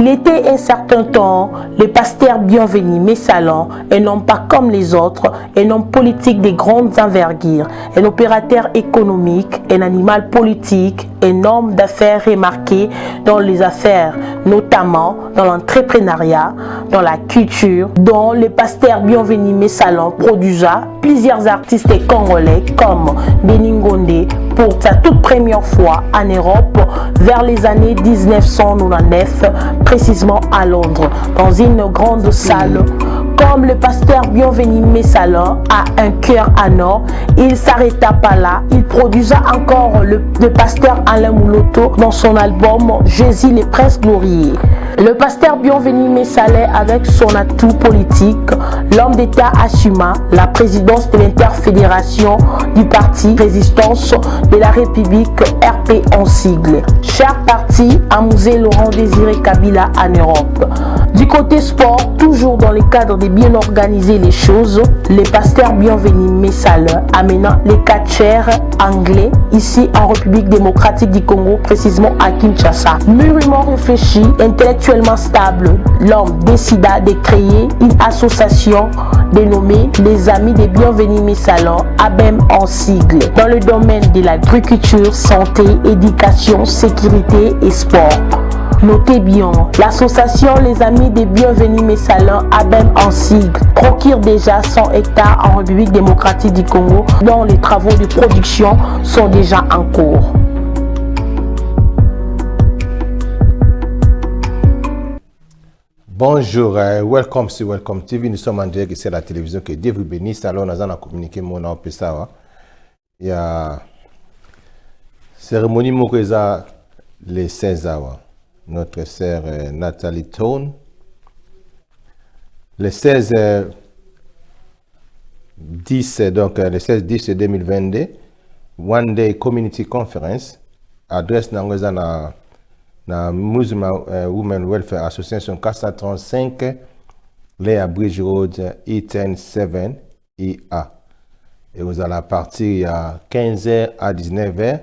Il était un certain temps le pasteur Bienvenu Messalan, un homme pas comme les autres, un homme politique de grande envergure, un opérateur économique, un animal politique, un homme d'affaires remarqué dans les affaires, notamment dans l'entrepreneuriat, dans la culture, dont le pasteur Bienvenu Messalan produisa plusieurs artistes congolais comme Denis Ngonde pour sa toute première fois en Europe vers les années 1999, précisément à Londres, dans une grande salle. Comme le pasteur Bienvenu Messalan a un cœur en or, il s'arrêta pas là. Il produisa encore le pasteur Alain Mouloto dans son album Jésus le Prince Glorieux. Le pasteur Bienvenu Messalan, avec son atout politique, l'homme d'État assuma la présidence de l'interfédération du parti Résistance de la République RP en sigle. Cher parti à Mzee Laurent Désiré Kabila en Europe. Du côté sport, toujours dans le cadre de bien organiser les choses, le pasteur Bienvenu Messalan amenant les catcheurs anglais ici en République démocratique du Congo, précisément à Kinshasa. Mûrement réfléchi, intellectuellement stable, l'homme décida de créer une association dénommée les Amis des Bienvenus Messalan, ABEM en sigle, dans le domaine de l'agriculture, santé, éducation, sécurité et sport. Notez bien, l'association Les Amis des Bienvenus Messalan, ABEM en sigle, procure déjà 100 hectares en République démocratique du Congo, dont les travaux de production sont déjà en cours. Bonjour, welcome sur Welcome TV. Nous sommes en direct ici à la télévision. Que Dieu vous bénisse. Alors, nous allons communiquer mon nom Il y a cérémonie moko eza le 16 awa. Notre sœur Nathalie Tone. Le 16 10, donc le 16 10 2022, One Day Community Conference. Adresse nango eza na Muslim Women Welfare Association 435 Lea Bridge Road E10 7 IA. Et vous allez partir à 15h à 19h.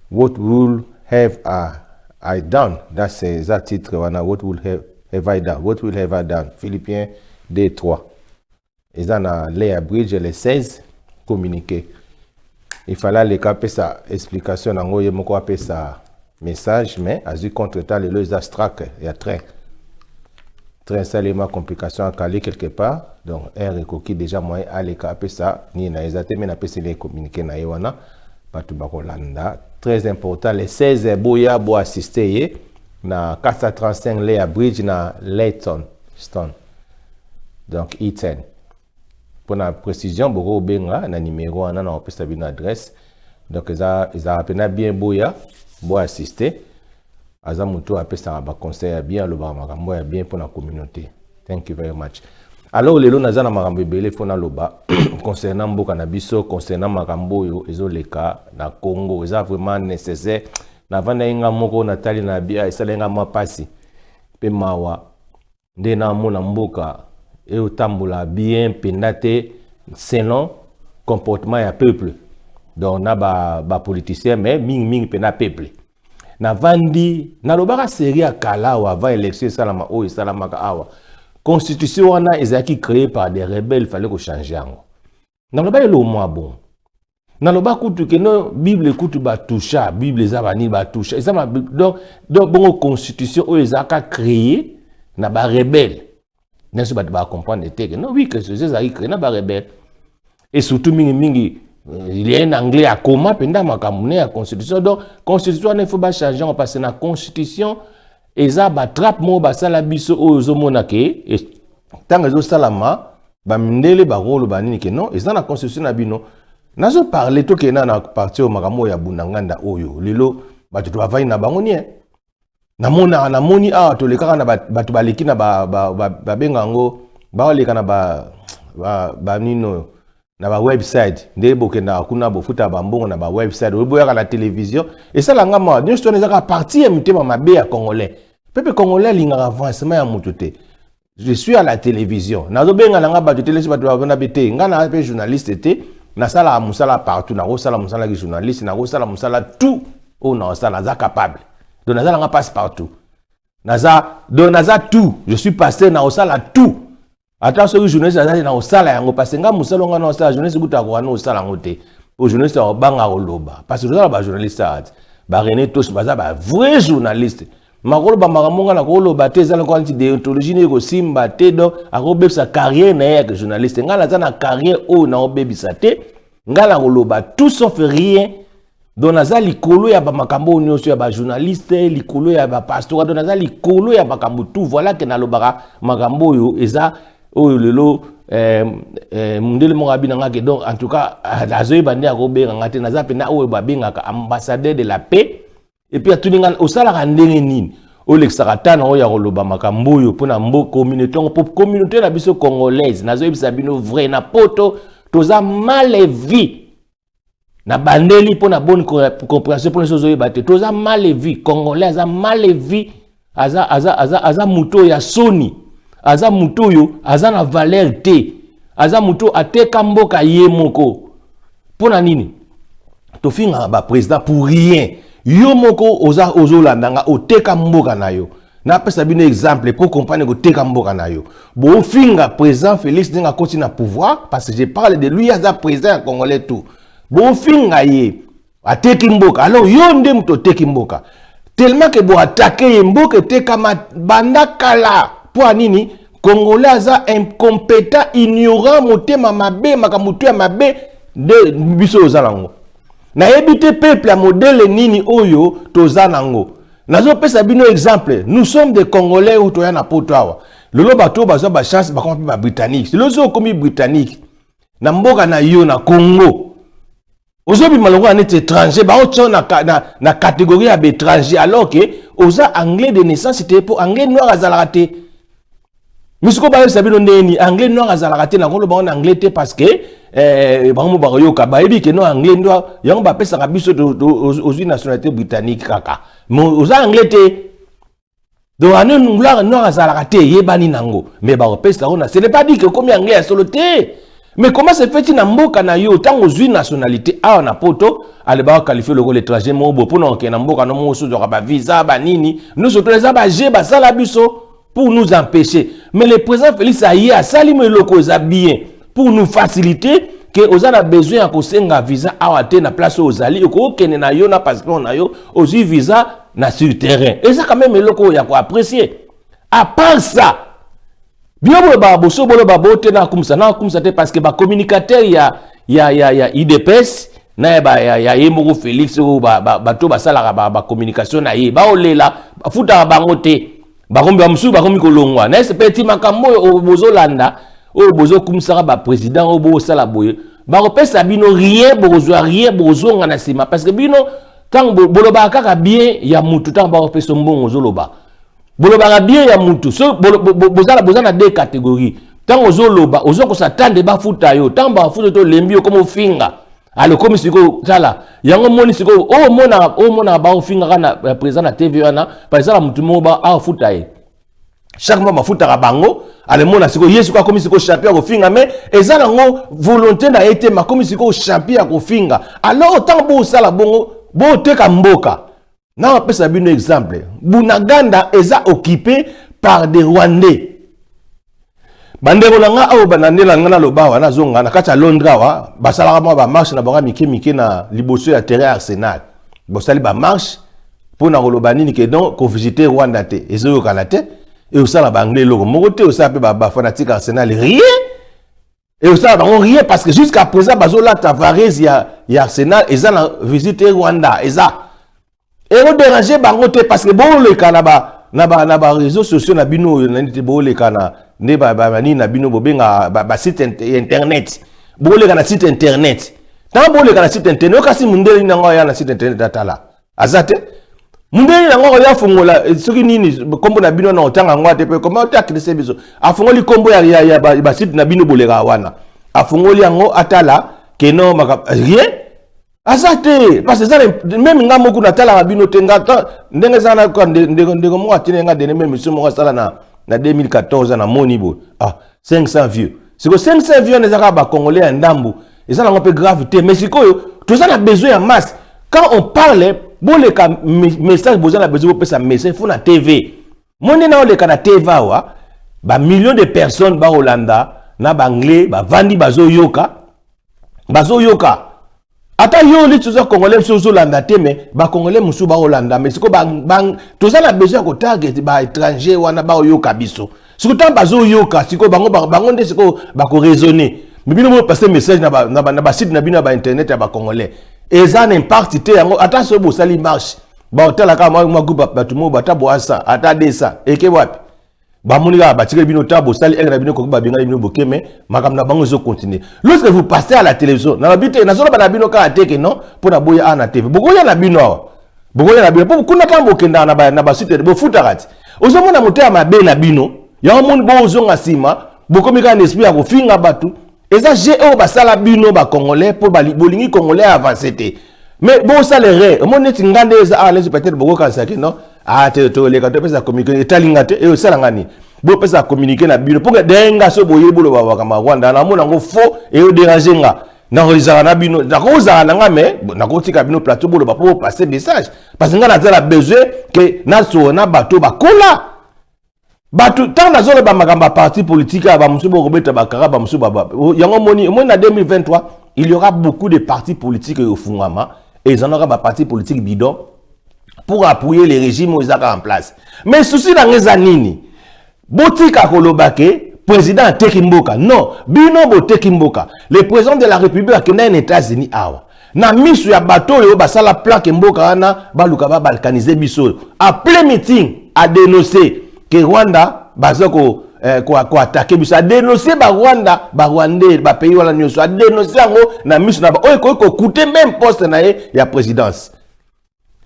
What will have I done? That's a titre. What will have I done? What will have I done? Philippiens 2:3. Et ça, na Lea Bridge, le 16, communiqué. Il fallait aller capter sa explication. Nango, il m'a appelé sa message, mais à ce contre-temps, le eza strike, il y a train. Train salement complication à caler quelque part. Donc, R ekoki déjà moyen aller capter ça. Ni na ezate, mais na pesi les communiqué na ye wana. Batu bakolanda. Très important, les 16 boya bo assister ye na 435 Lea Bridge na Leytonstone. Donc, E10. Pour la précision, boko benga na numéro wana na opesa bino adresse. Donc, eza pena bien boya bo assister. Aza mutu apesa ba conseil ya bien, aloba makambo ya bien pour la communauté. Thank you very much. Alors lelo naza na makambo ebele fo naloba concernant mboka na biso, concernant makambo oyo ezoleka na Congo. Eza vraiment nécessaire. Navanda ye nga moko natali na bia, esala nga mwa pasi pe mawa nde namona mboka eotambola bien mpenza te selon comportement ya peuple. Donc na ba politicien, mais mingi mingi mpenza peuple. Navandi nalobaka série ya kala awa avant élection esalama oyo esalamaka awa. Constitution wana ezalaki créée par des rebelles, il fallait ko changer yango. Naloba eloko mwa bon. Naloba kutu ke no Bible kutu batusha, Bible eza banini batusha, eza ma, donc bongo constitution oyo ezalaka créée na ba rebelles. Nyonso bato ba comprendre te ke non, oui, que ezalaki créé na ba rebelles. Et surtout mingi mingi, il y a un anglais à coma penda makambo ne ya constitution. Donc constitution wana il faut ba changer yango parce que na constitution eza ba trappe moko basala biso oyo ozomona ke ntango ezosalama bamindele bakoloba nini ke non, eza na constitution na bino. Nazoparle tokenda na parti oyo makambo oyo ya Bunagana oyo lelo bato to bavandi na bango nie. Namonaka, namoni awa tolekaka na bato baleki na babenga yango, baoleka na banini oyo na ba website nde bokendaka kuna bofuta bambongo na ba website oyo boyaka na télévision esalanga mawa. Nyonso wana ezaka parti ya mitema mabe ya congolais. Peuple congolais alingaka avancement ya moto te. Je suis à la télévision, nazobenga nanga bato te, lesi bato bavanda be te. Nga na mpe journaliste te, nasalaka mosala partout, nakosala mosala ki journaliste, nakosala mosala tout oyo nakosala, naza capable. Donc nazalanga passe partout. Naza donc naza tout, je suis pasteur, na osala tout. Ata soki journaliste aza te, na osala yango, parce que nga mosala nga na osala, journaliste kuta akoka na osala yango te, po journaliste akobanga koloba, parce que tozala bajournaliste awa te, baRené Tos baza bavrai journaliste. Makoloba makambo nga nakoloba te, eza lokola neti déontologie nde ekosimba te, donc akobebisa carrière na ye ya journaliste. Ngai naza na carrière oyo naobebisa te, ngai nakoloba tout sauf rien. Donc naza likolo ya bamakambo oyo nyonso ya bajournaliste, likolo ya bapasteur, donc naza likolo ya makambo tout. Voilà ke nalobaka makambo oyo eza oyo lelo mundele moko abina ke donc en tout cas azoyeba nde akobenga nga te. Naza mpena oyo babengaka ambassadeur de la paix. Et puis atuni nga: osalaka ndenge nini, olekisaka ta na oyo ya koloba makambo oyo mpona mbo communauté yango? Po communauté na biso congolaise, nazoyebisa bino vrai, na Poto toza mal vu. Na bandeli mpo na bonne compréhension, mpona so ozoyeba te, toza mal vu. Congolais aza mal vu, aza moto oyo ya soni, aza moto oyo aza na valeur te, aza moto oyo ateka mboka ye moko. Mpo na nini tofingaka baprésident pour rien? Yo moko oza ozolanda nga, oteka mboka na yo. Napesa bino exemple po comprendre koteka mboka na yo. Bofinga président Félix ndenge akoti na pouvoir, parce que je parle de lui, aza président ya Congolais tout. Bofinga ye ateki mboka, alors yo nde moto oteki mboka, tellement ke boattaquer ye. Mboka etekama banda kala. Mpo ya nini? Congolais aza incompétent, ignorant, motema mabe, makambo to ya mabe nde biso oza nango. Nayebi te peuple ya modèle nini oyo toza nango. Nazopesa bino exemple: nous sommes des Congolais oyo toya na Poto awa. Lelo bato oyo bazwa bachance, bakoma mpe Babritannique. Lelo soki okomi Britannique na mboka na yo na Congo, ozobima lokola neti étranger, baotia na catégorie ya baétranger, alors ke oza Anglais de naissance te, mpo Anglais noir azalaka te. Misiko bayebisa bino ndenge nini Anglais noir azalaka te? Nakoloba ngo na anglais te, parce que bango mo bakoyoka, bayebi ke no anglais noir yango bapesaka biso. Ozwi nationalité britannique kaka, mais oza Anglais te. Donc anglais noir azalaka te, eyebani nango, mais bakopesa ngo na, ce n'est pas dit ke okomi Anglais ya solo te. Mais comment se fait na mboka na yo, ntango ozwi nationalité awa na Poto, ale bakoqualifier lokola étranger moko boye mpona kokende na mboka no moko so ozwaka bavisa banini nyonso to eza baje basala biso pour nous empêcher. Mais le président Félix aye, asali mo eloko eza bien pour nous faciliter, ke oza na besoin ya kosenga visa awa te. Na place oyo ozali, okokende na yo na passeport na yo, ozwi visa na sur terrain. Eza quand même eloko oyo ya koapprécier. À part ça, bino bolobaka boso, boloba bo te, nakumisa, nakumisa te, parce que bacommunicateur ya UDPS na ya ye moko Félix oyo, bato basalaka bacommunication na ye, baolela bafutaka bango te. Bakomi bamosusu bakomi kolongwa na ese ti makambo oyo bozolanda, oyo bozokumisaka baprésident, oyo bosala boye, bakopesa bino rien, bokozwa rien, bokozonga na nsima, parce que bino ntango bolobaka kaka bien ya mutu, ntango bakopesa mbongo, ozoloba, bolobaka bien ya mutu. So boza na deux catégories: ntango ozoloba, ozokosa tande bafuta yo, ntango bafuta to olembi yo, komi ofinga. Ale komi sikoyo, tala yango, moni sikoyo oyo omonaka baofingaka na président na TV wana, par exemple, mutu moko afuta ye chaque mois, bafutaka bango. Alemona sikoyo ye sikoyo akomi sikoyo champion ya kofinga, mais eza nango volonté na ye te, makomi sikoyo champion ya kofinga. Alors ntango bosala bongo, boteka mboka. Na bapesa bino exemple: Bunaganda eza occupé par des Rwandais. Bandeko na nga awa, na nde na nga naloba awa, nazonga na kati ya Londres awa, basalaka mwa bamarche na bango ya mike mike na liboso ya terrain Arsenal. Bosali bamarche mpo na koloba nini? Ke donc kovisiter Rwanda te, ezoyokana te, eosala Baanglais eloko moko te, osala mpe bafanatique Arsenal rien, eosala bango rien, parce que jusqu'à présent bazolata vareuse ya Arsenal eza na visite Rwanda. Eza ekodéranger bango te, parce que boleka na baréseaux sociaux na bino oyo nani te, boleka na nde banini na bino bobenga basite internet, boleka na site internet. Ntango boleka na site internet, okasi mundele nini yango aya na site internet atala? Aza te. Mundele yango oyo afongola soki nini nkombo na bino na otanga yango te, mpe koma te akilise biso. Afongoli nkombo ya basite na bino boleka wana, afongoli yango atala keno rien aza te, parce que eza même nga moko natalaka bino te. Nga ndenge eza na ndeko moko atindi nga dene même mission moko asala na 2014, namoni boye, ah, 500 vues. Sikoyo 500 vues wana eza kaka Bacongolais ya ndambu, eza nango mpe grave te. Mais sikoyo toza na besoin ya masse. Quand on parle, boleka message, boza na besoin bopesa message fo na TV. Monde na oleka na TV awa, ba millions de personnes ba olanda na ba anglais, ba vandi bazo yoka, bazo yoka. Ata yo liti oza congolais mosusu ozolanda te mais ba congolais mosusu baolanda mais sikoyo toza na besoin ya kotarget ba étranger wana baoyoka biso. Sikoyo ntango bazoyoka sikoyo bango, bango nde sikoyo bakoraisonne. Mais bino bopase message na ba, na ba, na ba site na bino ya ba internet ya ba congolais eza na impact te yango ata soki bosali marche baotala kaka mwa groupe bato moko ata boasa ata desa eke wapi bamoni kaka batikeli bino ta bosali ere na bino koki babengani bino boke me makambo na bango ezocontinue. Lorsque vous passez à la télévision, nalobi te, nazoloba na bino kaka te ke non mpo na boya awa na TV, bokoya na bino awa, bokoya na bino mpo kuna ntango bokendaka na basite bofutaka ti ozomona motema mabe na bino yango moni bozonga nsima bokomi kaka na esprit ya kofinga bato. Eza jeu oyo basala bino bacongolais mpo bolingi congolais avance te. Mais bosala erreur, omoni neti nga nde eza awa neti peut-être bokokanisa ke non, ah te, toleka topesa communiqué etali nga te, eyo esalanga nini? Bopesa communiqué na bino mpo daye nga so boye boloba makambo ya Rwanda namona yango faux, eyo dérange nga, nakozala na bino, nakozala na nga mais nakotika bino plateau boloba mpo bopase message parce que nga naza na besoin ke nasola na bato bakola bato. Ntango nazoloba makambo ya parti politique ya bamosusu bokobeta bakara bamosusu yango omoni omoni na 2023 il y aura beaucoup de partis politiques efungwama, ezalaka baparti politique bidon pour appuyer le régime oyo ezaka en place. Mais souci na nga eza nini? Botika koloba ke président ateki mboka. Non, bino boteki mboka. Le président de la République akendaki na États-Unis awa na miso ya bato oyo basala plaque mboka wana baluka babalkanize biso oyo a plein meeting adénonce ke Rwanda baza koattaquer biso, adénonce Barwanda, Barwandais, bapays wana nyonso, adénonce yango na miso na oyo ekoki kocoûter même poste na ye ya présidence.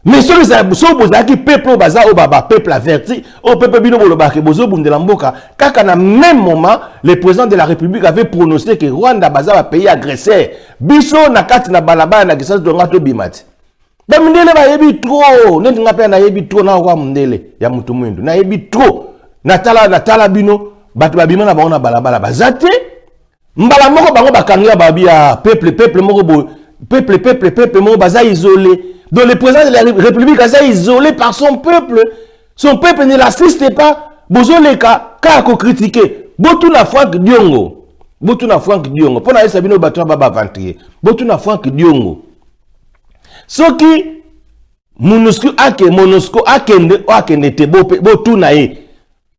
Mais soki soki bozalaki peuple oyo baza oyo bapeuple averti, oyo peuple bino bolobaka bozobundela mboka, kaka na même moment le président de la République avait prononcé que Rwanda baza bapays agresseur, biso na kati na balabala na Kisasa tonga tobima ti bamindele bayebi trop. Neti nga mpe nayebi trop na kwa mondele ya motu mwindu, nayebi trop. Natala, natala bino bato babima na bango na balabala baza te. Mbala moko bango bakangi ya babi ya peuple, peuple moko boye, peuple, peuple, peuple moko baza isolé. Donc le président de la République aza isolé par son peuple, son peuple ne l'assiste pas. Bozoleka kaka kocritiquer. Botuna Frank Diongo, botuna Frank Diongo mpo nayesa bino bato wana babaventrier. Botuna Frank Diongo soki MONUSCO ake, MONUSCO akende oyo akende te. Botuna ye,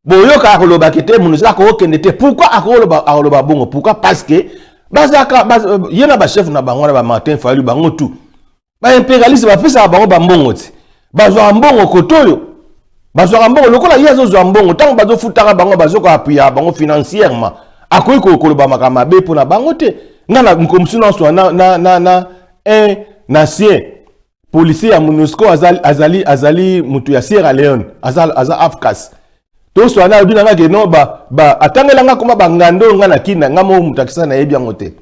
boyokaka kolobaki te MONUSCO akokende te. Pourquoi akoloba, akoloba bongo? Pourquoi? Parce que bazalaka ye na bachef na bango wana, bamartin Fayulu, bango tout baimpérialiste bapesaka bango bambongo ti bazwaka mbongo kote oyo bazwaka mbongo. Lokola ye azozwa mbongo ntango bazofutaka bango, bazokoappuyer bango financièrement, akoki koloba makambo mabe mpona bango te. Nga na mosusu nyonso na un ancien policier ya MONUSCO azali, azali, azali motu ya Sierra Leone, aza, aza afcas toswana na alobi na nga ke non, ba atangelanga koma bangando oyo nga na kina nga moko moto akisa nayebi yango te.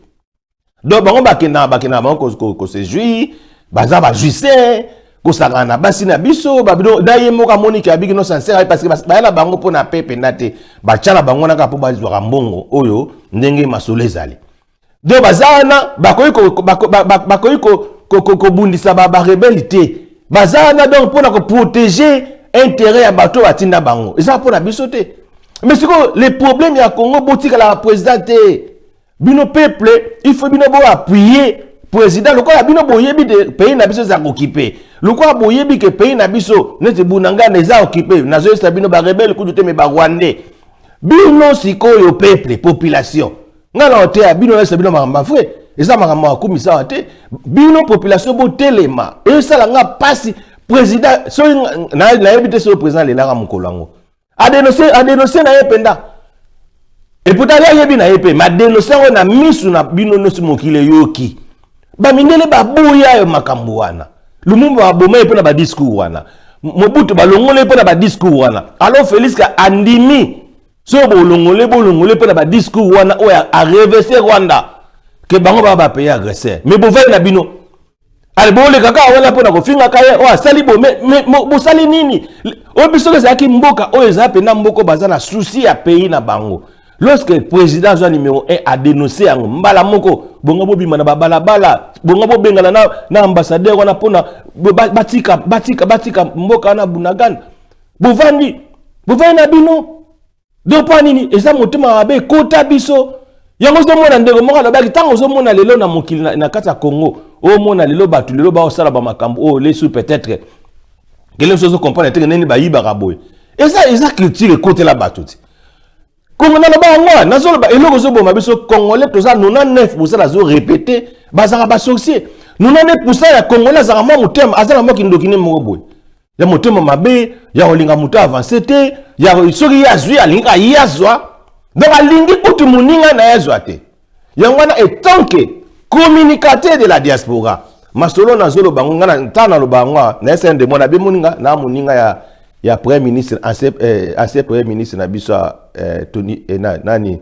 Donc bango bakendaka, bakendaka bango kose jouir, baza bajouisseur, kosakana na basi na biso. Babino na ye moko amoniki abiki no sincère parce que baya na bango mpo na pe mpenza te, batya na bango wana kaka mpo bazwaka mbongo oyo ndenge masolo ezali. Donc baza wana, bakoki kobundisa barebelles te. Baza wana donc mpona koprotéger intérêt ya bato oyo batinda bango, eza mpona biso te. Mais sikoyo le problème ya Congo, botikalaka président te. Bino peuple, il faut bino boappuyer président. Lokola bino boyebi de pays na biso eza occupé, lokola boyebi ke pays na biso neti Bunagana eza occupé, nazoyesa bino barebelles kutu te, mais Barwandais. Bino sikoyo peuple, population, ngai na oteya bino, nayesa bino makambo vrai, eza makambo ya kumisa awa te. Bino population botelema. Esala nga mpasi président soki nayebi te soki président alelaka mokolo yango adénonce, adénonce na ye mpenza. Et pourtant ye ayebi na ye mpe madénonce yango na misu na bino nyonso, mokili eyoki. Bamindele baboya yo makambo wana. Lumumba baboma ye mpo na badiscours wana, Mobutu balongoli ye mpo na badiscours wana. Alors Félix andimi soki bolongole, bolongole mpo na badiscours wana oyo arenverse Rwanda ke bango baa bapays agresseur. Mais bovali na bino ale boleka kaka wana mpona kofingaka ye oyo asali bo. Mais bosali nini? Oyo biso ezalaki mboka oyo eza mpenza mboka baza na souci ya pays na bango. Lorsque président azwa numéro 1 adénonce yango mbala moko, bongo bobima na babalabala, bongo bobengana na ambassadeur wana mpona batika, batika, batika mboka wana Bunagana. Bovandi. Bovandi na bino. Donc mpo nini eza motema mabe ekota biso? Yango ozomona ndeko moko alobaki, ntango ozomona lelo na mokili, na kati ya Congo, omona lelo bato lelo baosala bamakambo oyo lesu, peut-être kele mosusu ozocomprendre teke ndenge bayibaka boye. Eza culture ekotela bato ti Kongo. Naloba yango, nazoloba eloko ezoboma biso Congolais, toza 99 %, azorépéter, bazalaka basorcier. 99 % ya Congolais azalaka mwa motema, aza na mwa kindoki ne moko boye ya motema mabe, ya kolinga moto avance te, ya soki ye azwi, alingi kaka ye azwa. Donc alingi kutu moninga na ye azwa te. Yango wana, etant que communicateur de la diaspora, masolo nazoloba yango, nga ntango naloba yango na SND, mwana abe moninga na moninga ya premier ministre, ancien premier ministre na biso, Tony, nani,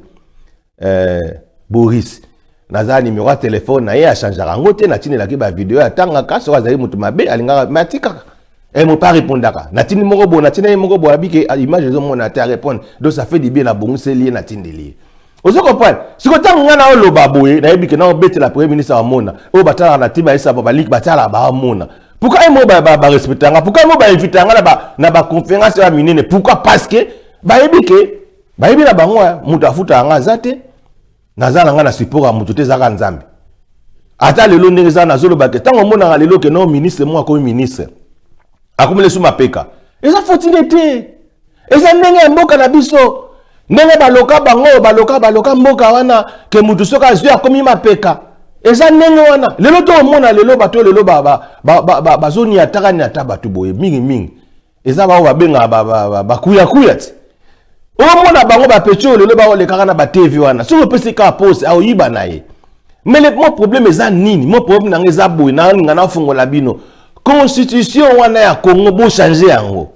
Boris, naza numéro ya telefone na ye, achangeaka yango te. Natindelaki bavideo, atangaka. Soki azali moto mabe, alingaka me atikaka mo pa répondaka. Natindi moko boye, natindi ye moko boye, abike image ezomona te, arépondre. Donc ça fait du bien. Nabongiseli ye, natindeli ye. Ozo comprendre? Siko ntango ngai naoloba boye, nayebi ke naobetela premier ministre, amona oyo batalaka na ntima, bayesa baliki batalaka, baamona. Pourquoi ye mo barespecte nga? Pourquoi mo bainvite nga na baconférence ya minene? Pourquoi? Parce que bayebi ke bayebi na bango, moto afutaka nga aza te. Naza na ngai na support ya moto te, ezaka Nzambe. Ata lelo ndenge eza, nazoloba ke ntango omonaka lelo ke no ministre mo akomi ministre, akomi lesu mapeka, eza fotine te, eza ndenge ya mboka na biso, ndenge baloka bango, baloka mboka wana ke mutu soki azwi, akomi mapeka. Eza ndenge wana. Lelo to omona lelo bato lelo bazoniataka niata bato boye mingimingi, eza bango babengaka bakuyakuya ti omona bango bapeti oyo lelo baolekaka na baTV wana. Soki opesi kaka pose, aoyiba na ye. Mais le mo problème eza nini? Mo problème nanga eza boye, nalinga nafungola bino constitution wana ya Congo. Bochange yango,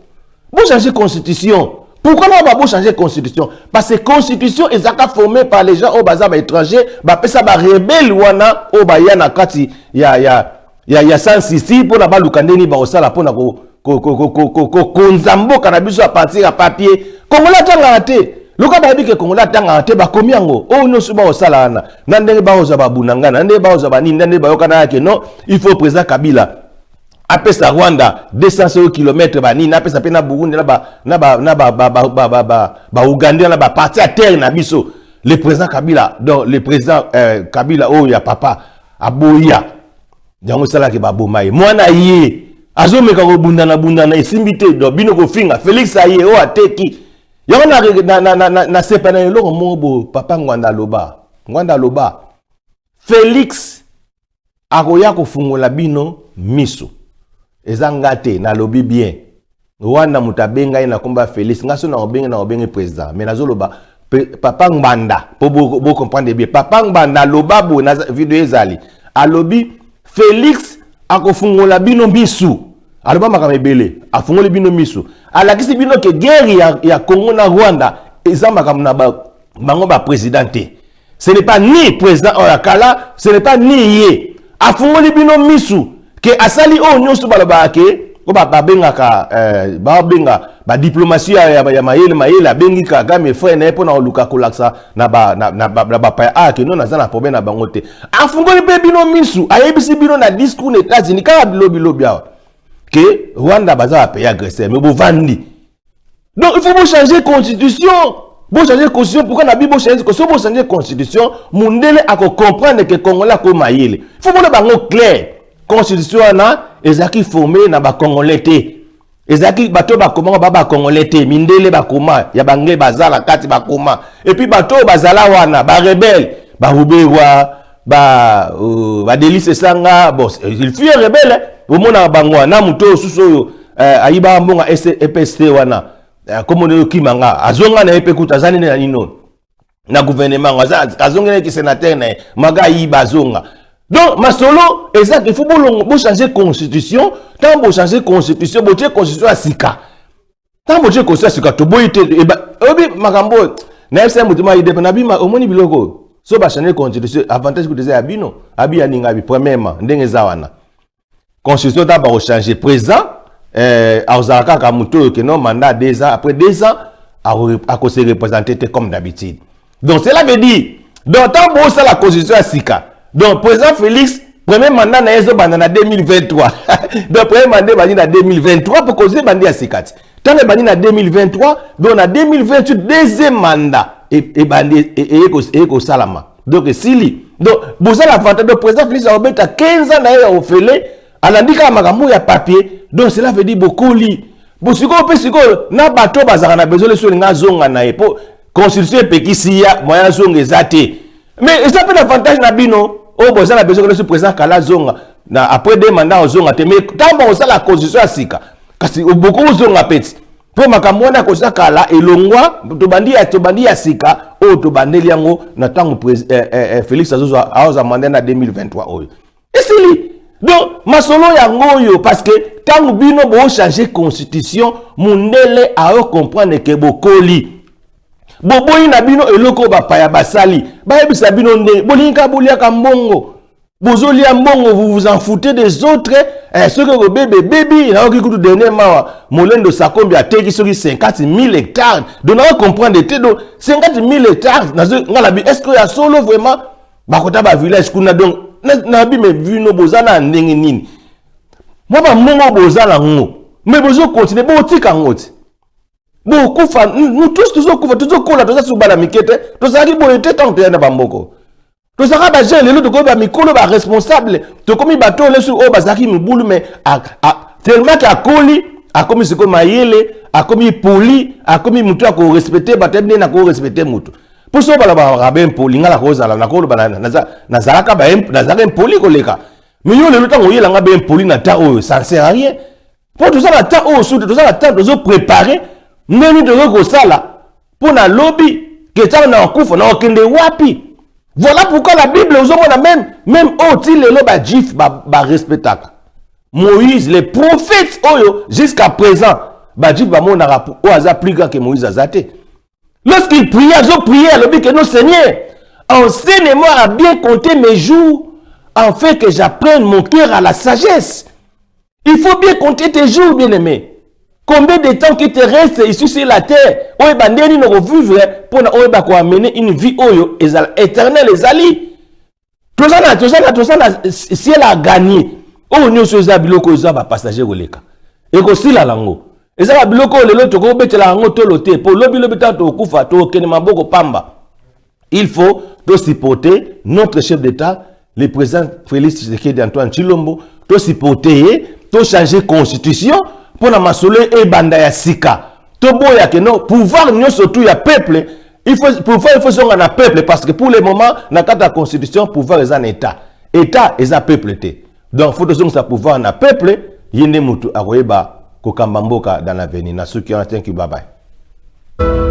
bochange constitution. Pourquoi na bochange constitution? Parce que constitution ezalaka formée par les gens oyo baza baétranger, bapesa barebele wana oyo baya na kati ya sans-sisi mpona baluka ndeni bakosala mpona kokonza mboka na biso à partir ya papier. Congolais atangaka te. Loka bayebi ke Congolais atangaka te, bakomi yango oyo nyonso bakosala wana, na ndenge bakozwa babunanga, na ndenge bakozwa banini, na ndenge bayokana yake non, il faut président Kabila apesa Rwanda 200 km, banini, apesa mpe na Burundi, na Baugandais, na baparti ya terre na biso. Le président Kabila, donc le président Kabila oyo ya papa aboya yango, esalaki baboma ye. Mwana ye azomeka kobundana bundana, esimbi te. Donc bino kofinga Félix, aye oyo ateki yango. Nasepa na eloko moko boye, papa Ngwanda aloba. Ngwanda aloba Félix akoya kofungola bino miso. Eza nga te nalobi bien wana. Moto abenga ye na nkombo ya Félix, nga so na obenge, na obenge président, mais nazoloba papa Ngbanda mpo bocomprendre bien. Papa Ngbanda aloba boye na video ezali, alobi Félix akofungola bino misu. Aloba makambo ebele, afungoli bino misu, alakisi bino ke guerre ya Congo na Rwanda eza makambo na bango baprésident te. Ce n'est pas ni président oyo ya kala, ce n'est pas ni ye. Afungoli bino misu ke asali oyo nyonso balobaka ke oyo babengaka, babenga badiplomatie ya mayele mayele. Abengi Kagame, frère na ye, mpona koluka kolakisa na bapaya aya ke no, naza na problème na bango te. Afungoli mpe bino misu, ayebisi bino na discours na États-Unis kaka bilobilobi awa ke Rwanda baza bapays agresseur, mais bovandi. Donc il faut bochanger constitution, bochanger constitution. Pourquoi na bi bochanger constitution? Bochanger constitution, mundele akocomprendre ke Congolais akoma mayele. Il faut bona bango clair, constitution wana ezalaki formé na Bacongolais te, ezalaki bato oyo bakomaka bacongolais te, mindele bakoma ya banglais baza na kati bakoma. Et puis bato oyo bazala wana, barebele, baRuberwa, baDelly Sesanga, bon, il fut un rebelle. Omonaka bango wana, moto oyo susu oyo ayibaka mbongo EPST wana, komona oyo okimanga, azonga na ye mpe kuta aza nini na nino na gouvernement, azongelaki sénateur na ye maga, ayiba, azonga. Donc masolo eza, il faut bolongo, bochange constitution. Ntango bochange constitution, botie constitution ya sika. Ntango botie constitution ya sika, toboyi te. Oyebi makambo oyo nayebisa moto ma idep na bima, omoni biloko oyo, so bachange constitution, avantage kutu eza ya bino. Abi ya ninga abi, premièrement, ndenge eza wana, constitution ta bakochange, président akozala kaka moto oyo ke non, mandat 2 ans, après 2 ans akose représenter te comme d'habitude. Donc cela veut dire, donc ntango bosala constitution ya sika, donc président Félix, Premier mandat na ye ezobanda na 2023. Donc premier mandat ebandi na 2023 mpo kozwi ebandi ya sika ti ntango ebandi na 2023, donc na 2028 deuxième mandat ebandi, eye kosalama. Donc esili. Donc boza na avantage. Donc président Félix akobeta 15 ans na ye ya ofele, alandi kaka makambo ya papier. Donc cela veut dire bokoli bo sikoyo mpe sikoyo na bato bazalaka na besoin leso olinga azonga na ye, mpo constitution epekisi ya moyen azonga eza te. Mais eza mpe na avantage na bino oyo boza na besoin leso président kala azonga na après deux mandats, ozonga te. Mais ntango bakosala constitution ya sika, kasi bokozonga mpe ti mpo makambo wana koza kala elongwa. Tobandi ya sika oyo tobandeli yango na ntango Félix azozwa mandat na 2023 oyo esili. Donc masolo yango oyo, parce que ntango bino bochange constitution, mundele aocomprendre ke bokoli, boboyi na bino eloko oyo bapaya basali. Bayebisa bino ndenge bolingi kaka boliaka mbongo, bozolia mbongo, vous vous en foutez des autres. Soki okobebe ebebi. Nayoki kutu dernier mawa, Molendo Sakombi ateki soki 50 000 hectares. Donc nako comprendre te. Donc 50 000 hectares, nga nabi, est ce que ya solo vraiment bakota bavillage kuna? Donc nabi, me bino boza na ndenge nini? Mwa bambongo boza nango, me bozokontinue botika yango ti bokufa. Nous tous tozokufa, tozokola, toza suku bana mike te. Tozalaki boye te ntango toya na bamboko, tozalaka bajeune. Lelo tokomi bamikolo, baresponsable, tokomi bato oyo lesu oyo bazalaki mibulu. Mais tellement ke akoli, akomi sikoyo mayele, akomi poli, akomi motu akorespecte bato, yebi ndenge nakorespecte motu. Mpo so balobaka baimpoli, nga nakozala, nakoloba nazalaka impoli koleka. Mais yo lelo ntango oyelanga baimpoli na temps oyo, ça ne sert à rien, mpo toza na temps oyo surtout toza na temps tozoprépare ndenge tokoki kosala mpo na lobi ke ntango na kokufa na kokende wapi. Voilà pourquoi la Bible, ozomona même oyo ti lelo bajuif barespectaka Moïse, les prophètes oyo jusqu'à présent bajuif bamonaka oyo aza plus grand que Moïse aza te. Lorsqu'il priait, azoprier, alobi que non, Seigneur, enseigne-moi à bien compter mes jours afin que j'apprenne mon cœur à la sagesse. Il faut bien compter tes jours, bien aimé, combien de temps qui te reste ici sur la terre, oyeba ndenge nini okovivre mpona oyeba koamener une vie oyo ezala éternelle. Ezali toza na ciel à gagner. Oyo nyonso eza biloko, eza bapassager, koleka ekosila nango. Eza babiloko oyo lelo tokobetela yango tolo te, mpo lobi lobi ntango tokokufa, tokokende maboko pamba. Il faut tosupporter notre chef d'État, le président Félix Tshisekedi Antoine Tshilombo. Tosupporter ye, tochange constitution mpo na masolo ebanda ya sika. Toboya ke no pouvoir nyonso tu ya peuple, il faut pouvoir, il faut zonga na peuple, parce que pour le moment na kati ya constitution, pouvoir eza na État, État eza peuple te. Donc faut tozongisa pouvoir na peuple, ye nde motu akoyeba kokamba mboka dans l'avenir. Na suki wana, thank you, bye bye.